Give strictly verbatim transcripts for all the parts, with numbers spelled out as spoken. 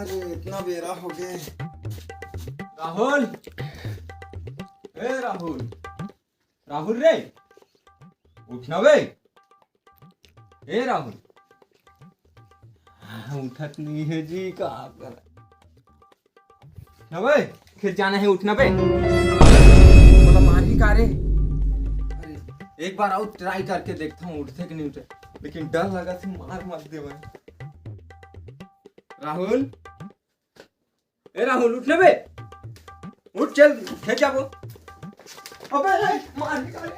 अरे, इतना बेरा हो गए। राहुल, ए राहुल, राहुल रे, उठ ना बे। ए राहुल, हाँ, उठत नहीं है जी, का कर ना बे, खेत जाना है, उठ ना बे। बोला मार ही का रे। अरे, एक बार और ट्राई करके देखता हूँ, उठते कि नहीं उठते, लेकिन डर लगा थी, मार मत दे भाई। राहुल, ए राहुल, उठ ना बे, उठ, चल खेत जाबो। अबे, ए, मार निकाले।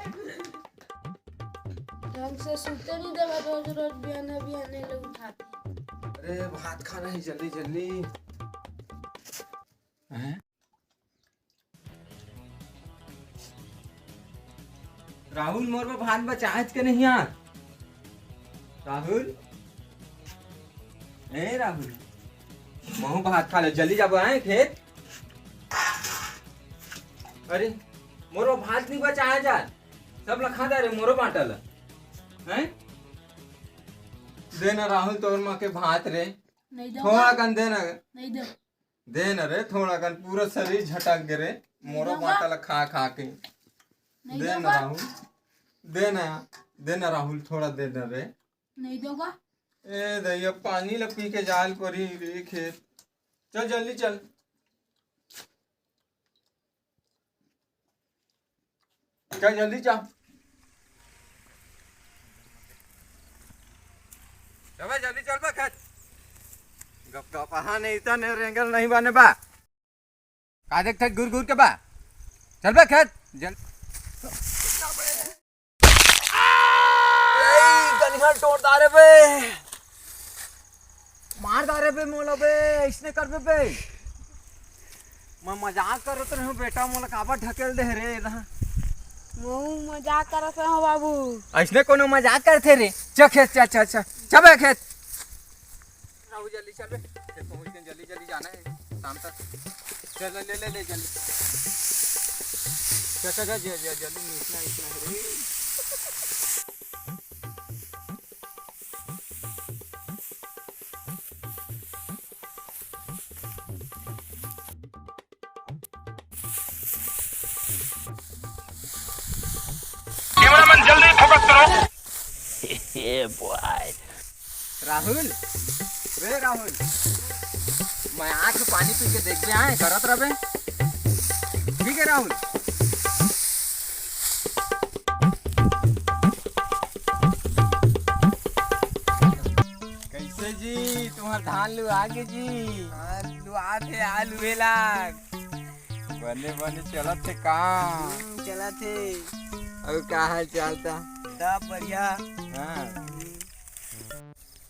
ढंग से सुते नहीं देवा, रोज रोज बिहाने बिहाने ले उठाते। अरे, भात खाना है, जल्दी जल्दी। हैं? राहुल, मोर बर भात बचाएच के नहीं यार? राहुल, ए राहुल, महू भात खा ले, जल्दी जाबो आए खेत। अरे, मोर बर भात नहीं बचाए जा, सब ला खा डारे, मोरो बांटा ला। हैं? दे ना राहुल, तोर माँ के भात रे, नहीं दूंगा। थोड़ा कन दे ना। नहीं दे। दे ना रे, थोड़ा कन, पूरा शरीर झटक गे रे, मोरो दूंगा। बांटा ला खा खा के। नहीं दे ना दूंगा। राहुल, दे ना, दे ना राहुल, थोड़ा दे ना रे। नहीं दूंगा। ए दैया, पानी ला पी के जाल परी रे खेत। चल जल्दी चल, चल जल्दी चल, चल बे, जल्दी चल बे खेत। गप गप, हाँ, नहीं तो ने रेंगल नहीं बने बा। का देखत घूर घूर के बा? चल बे खेत, जल। ए, गनिहा टोर डारे बे। मार डारे बे मोला बे, इसने करबे बे। मैं मजाक करत रहूं बेटा, मोला काबर ढकेल दे रे एला? महू मजाक करत रहूं बाबू। अइसने कोनो मजाक करथे रे? चल खेत, चल, चल, चल। चल बे खेत। राहुल, जल्दी चल बे, खेत पहुंच गए, जल्दी जल्दी जाना है शाम तक। चल, ले ले ले, जल्दी। चल चल चल, जल्दी जल्दी, इतना इतना है रे। कैमरामैन, जल्दी फोकस करो। A boy. राहुल, रे राहुल, मैं आँख में पानी पी के देख के आए, करत रहे। ठीक है राहुल। कैसे जी, तुम्हार धान लुआ गे जी? हाँ, लुआ थे, आ लुए लाग। बने बने चलत हे काम। हम्म, चलत हे। अउ का हाल चाल ता? सब बढ़िया। हाँ। हम्म।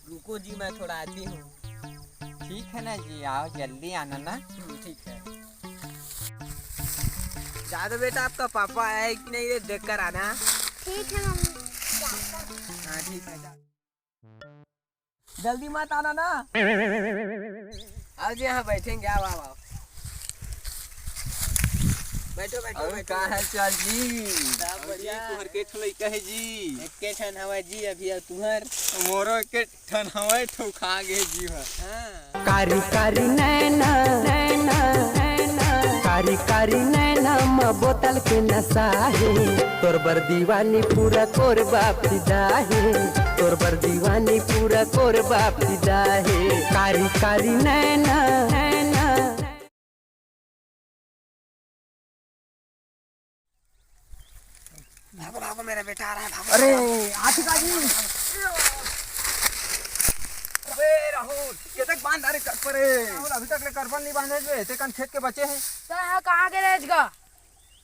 रुको जी, मैं थोड़ा आती हूँ। ठीक है ना जी, आओ जल्दी आना ना। हम्म, ठीक है। जा दो बेटा, आपका पापा आया है कि नहीं, ये देख कर आना। ठीक है मम्मी, जाता हूँ। हाँ, ठीक है, जा। जल्दी मत आना ना। आओ जी, यहाँ बैठेंगे, आओ, आओ, आओ। बैठो, बैठो, अरे, बैठो। का हाल चाल जी? सब अरे जी, बढ़िया। तुहर के ठो लइका है जी? एक के ठन हवा जी, अभी, अउ तुहर? मोरो एक ठन हवा, ठो खा गे जी हर। हाँ। कारी कारी नैना, नैना, नैना, कारी कारी नैना म बोतल के नशा हे। तोर बर दीवानी पूरा कोरबा फिदा हे, तोर बर दीवानी पूरा कोरबा फिदा हे। कारी कारी नैना, नैना। भागो, भागो, मेरा बेटा आ रहा है, भागो। अरे, आशिका जी। अबे राहुल, केतक बांध डारे कर परे। राहुल, अभी तक ले करबन नहीं बांधे बे, ते कन खेत के बचे हैं। तो यहाँ कहाँ के रहेगा?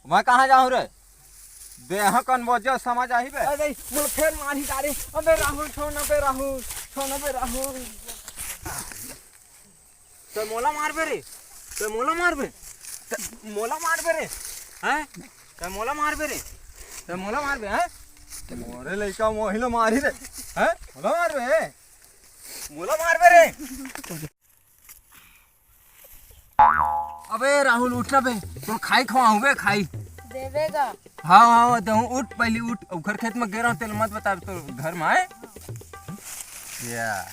मैं कहाँ जाऊँ रे? देह कन बोझ समझ आही बे। अरे, मोला फेर मार ही डारे। अबे राहुल, छोड़ ना बे राहुल, छोड़ ना बे राहुल। ते मोला मारबे रे, ते मोला मारबे, ते मोला मारबे रे, हैं? ते मोला मारबे रे, ते मोला मारबे, हैं? ते मोरे लइका मोही ला मारी रे, हैं? मोला मारबे, मोला मारबे रे। अबे राहुल, उठ ना बे, तोर खाई खवाहूँ बे, खाई। देबे गा। हाँ, हाँ, हाँ, देहूँ, उठ, पहली उठ, ओखर खेत में गे रहूँ, तेल मत बता, तो घर में आए। या।